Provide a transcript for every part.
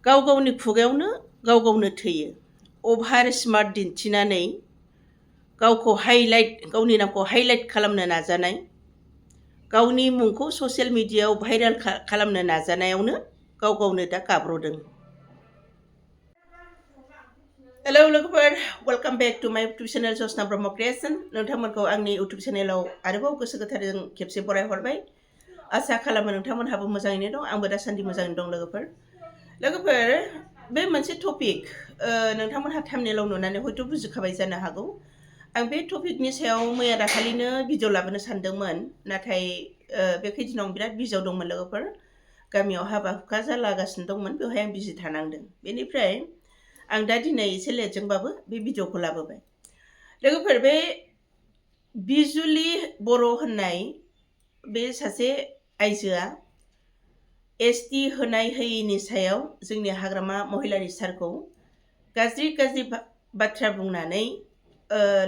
गाव गावनि खुगायावनो गाव गावनो थैयो। अभार स्मार्ट दिन्थिनानै गावनि नामखौ हाइलाइट खालामनो नाजानाय, गावनि मुंखौ ससियेल मिडियायाव भाइरेल खालामनो नाजानायावनो गाव गावनो दा गाब्र'दों। हेलौ लोगोफोर, वेलकाम बेक टु माय इउटुब चेनेल जसना ब्रह्म क्रिएशन। नोंथांमोनखौ आंनि इउटुब चेनेलाव आरोबाव गोसो गोथारजों खेबसे बरायहरबाय। आसा खालामो नोंथांमोनहाबो मोजाङैनो दं, आंबो दासान्दि मोजाङैनो दं लोगोफोर। बे मोनसे टपिक, नोंथांमोनहा थाम्बनेलाव नुनानै हयथ' बुजिखाबाय जानो हागौ। आं बे टपिकनि सायाव मैया दाखालिनो भिडिअ लाबोनो सानदोंमोन, नाथाय बे खैदिनाव बिराद बिजियाव दंमोन लोगोफोर। गामियाव हाबा हुखा जालागासिनो दंमोन, बेवहाय आं बिजि थानांदों। बेनिफ्राय आं दा दिनै एसे लेटजोंबाबो बे भिडिअखौ लाबोबाय। लोगोफोर, बे बिजुलि बर' होननाय बे सासे आइजोआ एसटि होनाय होयैनि सायाव जोंनि हाग्रामा महिलारि सारखौ गाज्रि बाथ्रा बुंनानै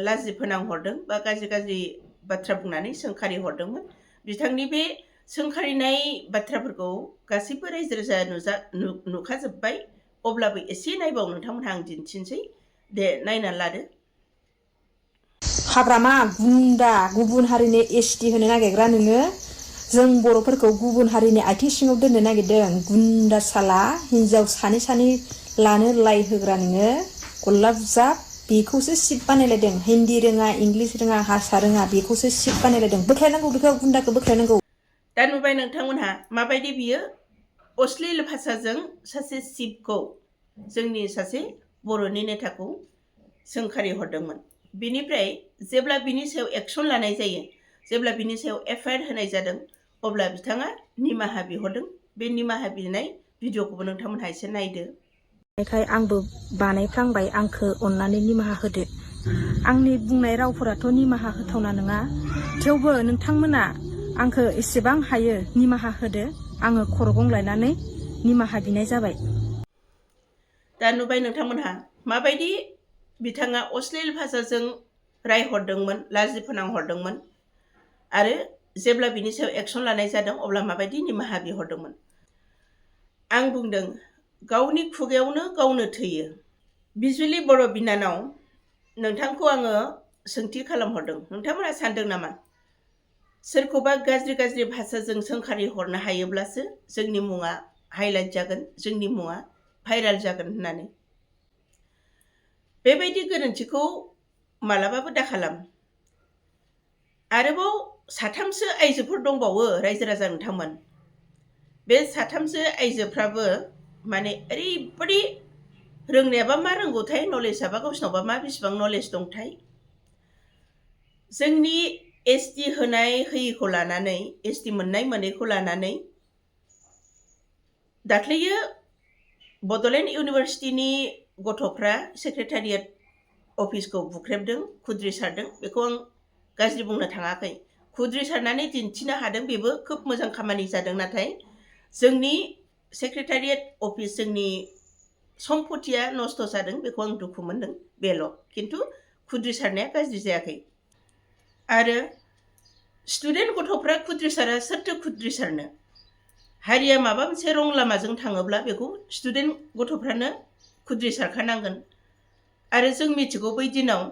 लाजि फोनांहरदों बा गाज्रि बाथ्रा बुंनानै सोंखारि हरदोंमोन। बिथांनि बे सोंखारिनाय बाथ्राफोरखौ गासैबो रायजो राजा नुखाजोब्बाय। अब्लाबो एसे नायबाव नोंथांमोनहा आं दिन्थिनोसै, दे नायनानै लादो। हाग्रामा गुन्दा गुबुन हारिनि एसटि होनो नागिरग्रा नोङो, जों बर'फोरखौ गुबुन हारिनि आथिं सिङाव दोननो नागिरदों। गुन्दा साला हिनजाव सानै लानो लाइ होग्रा नोङो, गल्ला बुजाब बेखौसो सिट बानायलायदों। हिन्दी रोङा, इंलिस रोङा, हारसा रोङा, बेखौसो सिट बानायलायदों। बोख्लायनांगौ बेखौ, गुन्दाखौ बोख्लायनांगौ। दा नुबाय नोंथांमोनहा माबायदि बियो अश्लील भाषाजों सासे शिबखौ, जोंनि सासे बर'नि नेताखौ सोंखारि हरदोंमोन। बिनिफ्राय जेब्ला बिनि सायाव एक्सन लानाय जायो, जेब्ला बिनि सायाव एफआइआर होनाय जादों, अब्ला बिथाङा निमाहा बिहरदों। बे निमाहा बिनाय भिडिअखौबो नोंथांमोनहा एसे नायदो। बेखाय आंबो बानायफ्लांबाय, आंखौ अननानै निमाहा होदो। आंनि बुंनाय रावफोराथ' निमाहा होथावना नङा, थेवबो नोंथांमोना आंखौ एसेबां हायो निमाहा होदो। आङो खर' गंग्लायनानै निमाहा बिनाय जाबाय। दा नुबाय नोंथांमोनहा माबायदि बिथाङा अश्लील भाषाजों रायहरदोंमोन, लाजि फोनांहरदोंमोन, आरो जेब्ला बिनि सायाव एक्सन लानाय जादों अब्ला माबायदि निमाहा बिहरदोंमोन। आं बुंदों, गावनि खुगायावनो गावनो थैयो। बिजुलि बर' बिनानाव, नोंथांखौ आङो सोंथि खालामहरदों। नोंथांमोना सानदों नामा सोरखौबा गाज्रि भाषाजों सोंखारि हरनो हायोब्लासो जोंनि मुङा हाइलाइट जागोन, जोंनि मुङा भाइरेल जागोन होननानै? बेबायदि गोरोन्थिखौ मालाबाबो दाखालाम। आरोबाव साथामसो आइजोफोर दंबावो रायजो राजा नोंथांमोन। बे साथामसो आइजोफ्राबो माने ओरैबायदि रोंनायाबा मा रोंगौथाय, नलेजआबा गावसिनावबा मा बेसेबां नलेज दंथाय। जोंनि एसटि होनाय होयैखौ लानानै, एसटि मोननाय मोनैखौ लानानै दाख्लैयो बड'लेण्ड इउनिभारसिटिनि गथ'फ्रा सेक्रेटारियेट अफिसखौ बुख्रेबदों, खुद्रिसारदों। बेखौ आं गाज्रि बुंनो थाङाखै। खुद्रिसारनानै दिन्थिनो हादों, बेबो खोब मोजां खामानि जादों। नाथाय जोंनि सेक्रेटारियेट अफिस, जोंनि सम्पथिया नस्थ' जादों, बेखौ आं दुखु मोनदों, बेल'। खिन्थु खुद्रिसारनाया गाज्रि जायाखै। आरो स्टुडेन्ट गथ'फ्रा खुद्रिसारा, सोरथो खुद्रिसारनो? हारिया माबा मोनसे रं लामाजों थाङोब्ला बेखौ स्टुडेन्ट गथ'फ्रानो खुद्रिसारखानांगोन। आरो जों मिथिगौ बै दिनाव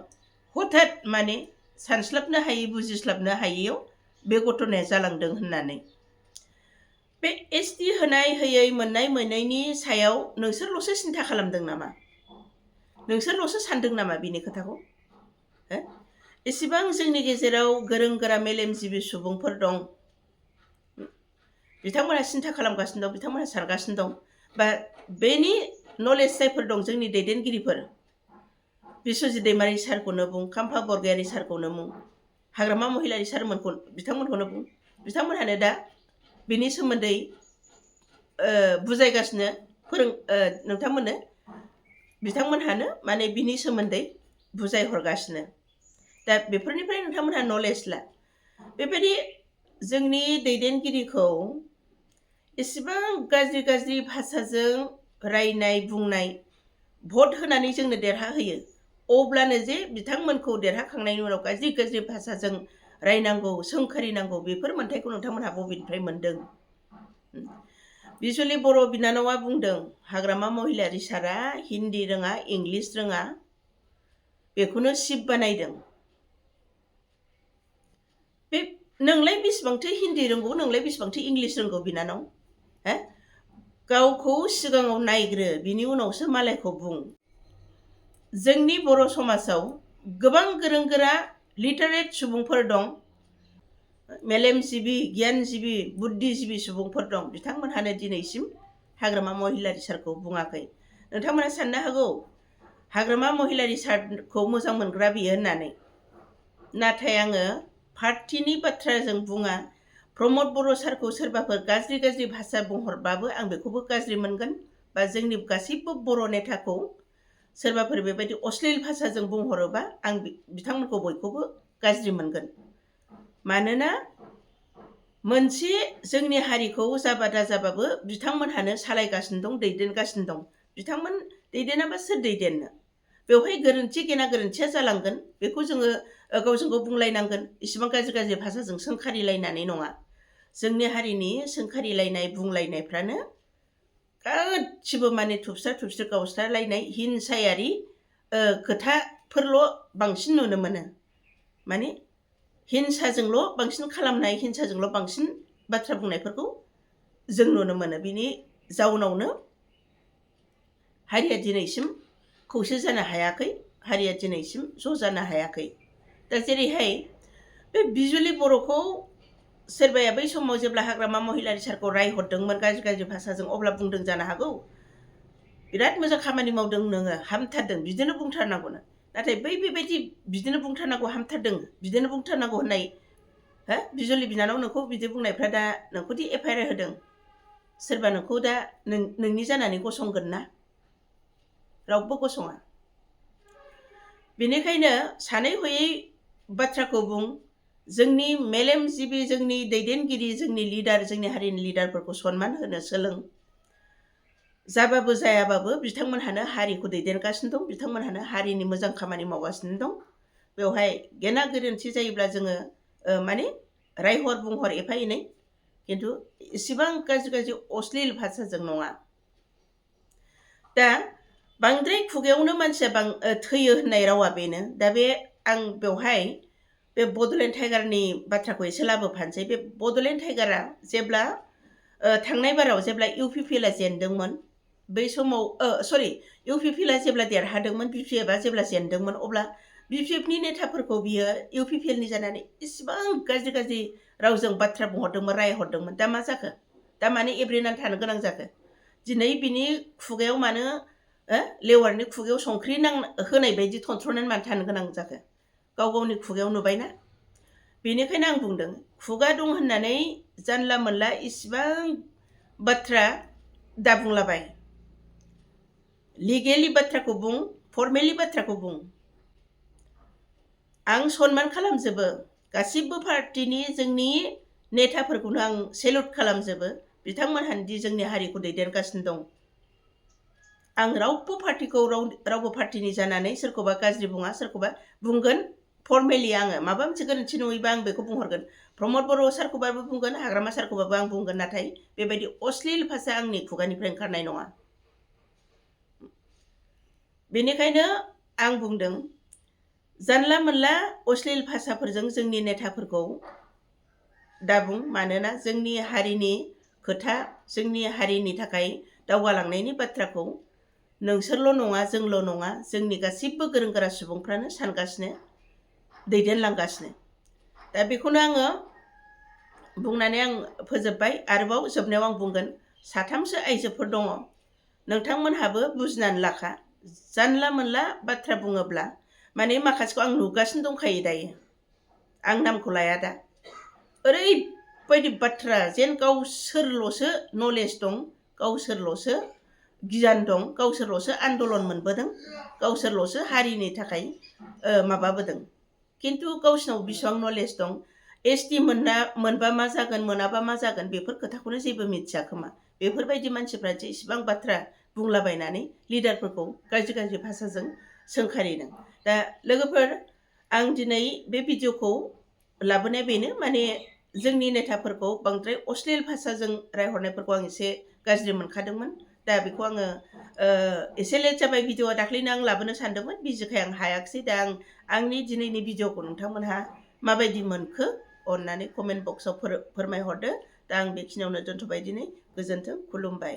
हथात माने सानस्लाबनो हायै, बुजिस्लाबनो हायैयाव बे घटनाया जालांदों होननानै। बे एसटि होनाय होयै, मोननाय मोनैनि सायाव नोंसोरल'सो सिन्था खालामदों नामा? नोंसोरल'सो सानदों नामा बिनि खोथाखौ? एसेबां जोंनि गेजेराव गोरों गोरा मेलेमजिबि सुबुंफोर दं, बिथांमोनहा सिन्था खालामगासिनो दं, बिथांमोनहा सानगासिनो दं। बा बेनि नलेज जायफोर दं, जोंनि दैदेनगिरिफोर, बिस्वजित दैमारि सारखौनो बुं, खाम्फा बरगयारि सारखौनो बुं, हाग्रामा महिलारि सारमोनखौ, बिथांमोनखौनो बुं, बिथांमोनहानो दा बिनि सोमोन्दै बुजायगासिनो, नोंथांमोननो बिथांमोनहानो माने बिनि सोमोन्दै बुजायहरगासिनो। दा बेफोरनिफ्राय नोंथांमोनहा नलेज ला। बेबायदि जोंनि दैदेनगिरिखौ एसेबां गाज्रि भाषाजों रायनाय बुंनाय, भट होनानै जोंनो देरहाहोयो, अब्लानो जे बिथांमोनखौ देरहाखांनायनि उनाव गाज्रि भाषाजों रायनांगौ, सोंखारिनांगौ, बेफोर मोन्थायखौ नोंथांमोनहा बबेनिफ्राय मोनदों? बिजुलि बर' बिनानावा बुंदों हाग्रामा महिलारि सारा हिन्दी रोङा इंलिस रोङा बेखौनो सिप बानायदों। बे नोंलाय बेसेबांथो हिन्दी रोंगौ, नोंलाय बेसेबांथो इंलिस रोंगौ बिनानाव? हो? गावखौ सिगाङाव नायग्रो, बिनि उनावसो मालायखौ बुं। जोंनि बर' समाजाव गोबां गोरों गोरा लिटारेट सुबुंफोर दं, मेलेमजिबि, गियानजिबि, बुद्धिजिबि सुबुंफोर दं। बिथांमोनहानो दिनैसिम हाग्रामा महिलारि सारखौ बुङाखै। नोंथांमोना साननो हागौ हाग्रामा महिलारि सारखौ मोजां मोनग्रा बियो होननानै। नाथाय आङो पार्टिनि बाथ्राजों बुङा। प्रमद बर' सारखौ सोरबाफोर गाज्रि गाज्रि भाषा बुंहरबाबो आं बेखौबो गाज्रि मोनगोन, बा जोंनि गासैबो बर' नेताखौ सोरबाफोर बेबायदि अश्लील भाषाजों बुंहरोबा आं बिथांमोनखौ बयखौबो गाज्रि मोनगोन। मानोना मोनसे जोंनि हारिखौ जाबा दाजाबाबो बिथांमोनहानो सालायगासिनो दं, दैदेनगासिनो दं। बिथांमोन दैदेनाबा सोर दैदेननो? बेवहाय गोरोन्थि गेना गोरोन्थिया जालांगोन, बेखौ जोङो गावजों गाव बुंलायनांगोन, इसिबां गाज्रि गाज्रि भाषाजों सोंखारिलायनानै नङा। जोंनि हारिनि सोंखारिलायनाय बुंलायनायफ्रानो गासिबो माने थुबस्रा थुबस्रि गावस्रालायनाय हिंसायारि खोथाफोरल' बांसिन नुनो मोनो। माने हिंसाजोंल' बांसिन खालामनाय, हिंसाजोंल' बांसिन बाथ्रा बुंनायफोरखौ जों नुनो मोनो। बिनि जाउनावनो हारिया दिनैसिम खौसे जानो हायाखै, हारिया दिनैसिम ज' जानो हायाखै। दा जेरैहाय बे बिजुलि बर'खौ सोरबाया बै समाव जेब्ला हाग्रामा महिलारि सारखौ रायहरदोंमोन गाज्रि गाज्रि भाषाजों, अब्ला बुंदों जानो हागौ बिराद मोजां खामानि मावदों नोङो, हामथारदों, बिदिनो बुंथारनांगौनो। नाथाय बेबायदि बिदिनो बुंथारनांगौ, हामथारदों, बिदिनो बुंथारनांगौ होननाय बिजुलि बिनानाव नोंखौ बिदि बुंनायफ्रा दा नोंखौदि एफआइआर होदों, सोरबा नोंखौ दा नोंनि जानानै गसंगोन ना? रावबो गसङा। बेनिखायनो सानै हयै बाथ्राखौ बुं। जोंनि मेलेमजिबि, जोंनि दैदेनगिरि, जोंनि लिडार, जोंनि हारिनि लिडारफोरखौ सनमान होनो सोलों। जाबाबो जायाबाबो बिथांमोनहानो हारिखौ दैदेनगासिनो दं, बिथांमोनहानो हारिनि मोजां खामानि मावगासिनो दं। बेवहाय गेना गोरोन्थि जायोब्ला जोङो माने रायहर बुंहर एफा एनै, खिन्थु इसेबां गाज्रि गाज्रि अश्लील भाषाजों नङा। दा बांद्राय खुगायावनो मानसिया थैयो होननाय रावा बेनो। दा बे आं बेवहाय बे बड'लेण्ड टाइगारनि बाथ्राखौ एसे लाबोफानोसै। बे बड'लेण्ड टाइगारा जेब्ला थांनाय बाराव जेब्ला इउपिपिएलआ जेनदोंमोन, बै समाव इउपिपिएलआ जेब्ला देरहादोंमोन, बिपिएफआ जेब्ला जेनदोंमोन, अब्ला बिपिएफनि नेताफोरखौ बियो इउपिपिएलनि जानानै इसिबां गाज्रि गाज्रि रावजों बाथ्रा बुंहरदोंमोन, रायहरदोंमोन। दा मा जाखो? दा मानो एब्रेनानै थानो गोनां जाखो? दिनै बिनि खुगायाव मानो लेवारनि खुगायाव संख्रि होनाय बायदि थनथ्र'नानै मानो थानो गोनां जाखो? गाव गावनि खुगायाव नुबायना। बेनिखायनो आं बुंदों, खुगा दं होननानै जानला मोनला इसिबां बाथ्रा दा बुंलाबाय। लिगेलि बाथ्राखौ बुं, फर्मेलि बाथ्राखौ बुं। आं सनमान खालामजोबो गासिबो पार्टिनि जोंनि नेताफोरखौनो आं सेलुट खालामजोबो। बिथांमोनहादि जोंनि हारिखौ दैदेनगासिनो दं। आं रावबो पार्टिखौ रावबो पार्टिनि जानानै सोरखौबा गाज्रि बुङा, सोरखौबा बुंगोन फर्मेलि आङो माबा मोनसे गोरोन्थि नुयोबा आं बेखौ बुंहरगोन। प्रमद बर' सारखौबाबो बुंगोन, हाग्रामा सारखौबाबो आं बुंगोन, नाथाय बेबायदि अश्लील भाषा आंनि खुगानिफ्राय ओंखारनाय नङा। बेनिखायनो आं बुंदों, जानला मोनला अश्लील भाषाफोरजों जोंनि नेताफोरखौ दाबुं। मानोना जोंनि हारिनि खोथा, जोंनि हारिनि थाखाय दावगालांनायनि बाथ्राखौ नोंसोरल' नङा, जोंल' नङा, जोंनि गासिबो गोरों गोरा सुबुंफ्रानो सानगासिनो, दैदेनलांगासिनो। दा बेखौनो आङो बुंनानै आं फोजोबबाय। आरोबाव जोबनायाव आं बुंगोन, साथामसो आइजोफोर दङ, नोंथांमोनहाबो बुजिनानै लाखा। जानला मोनला बाथ्रा बुङोब्ला, माने माखासेखौ आं नुगासिनो दंखायो दायो, आं नामखौ लाया दा। ओरैबायदि बाथ्रा जेन गावसोरल'सो नलेज दं, गावसोरल'सो गियान दं, गावसोरल'सो आन्दलन मोनबोदों, गावसोरल'सो हारिनि थाखाय माबाबोदों। खिन्थु गावसिनाव बेसेबां नलेज दं, एसटि मोनबा मा जागोन, मोनाबा मा जागोन, बेफोर खोथाखौनो जेबो मिथिया खोमा। बेफोरबायदि मानसिफ्रा जे इसिबां बाथ्रा बुंलाबायनानै लिडारफोरखौ गाज्रि गाज्रि भाषाजों सोंखारिदों। दा लोगोफोर, आं दिनै बे भिडिअखौ लाबोनाया बेनो, माने जोंनि नेताफोरखौ बांद्राय अश्लील भाषाजों रायहरनायफोरखौ आं एसे गाज्रि मोनखादोंमोन दा बेखौ आङो एसे लेट जाबाय भिडिअआ दाख्लैनो आं लाबोनो सानदोंमोन बिजिखाय आं हायाखिसै दा आंनि दिनैनि भिडिअखौ नोंथांमोनहा माबायदि मोनखो अननानै कमेन्ट बक्सआव फोरमायहरदो दा आं बेखिनियावनो दोनथ'बाय दिनै गोजोन्थों खुलुमबाय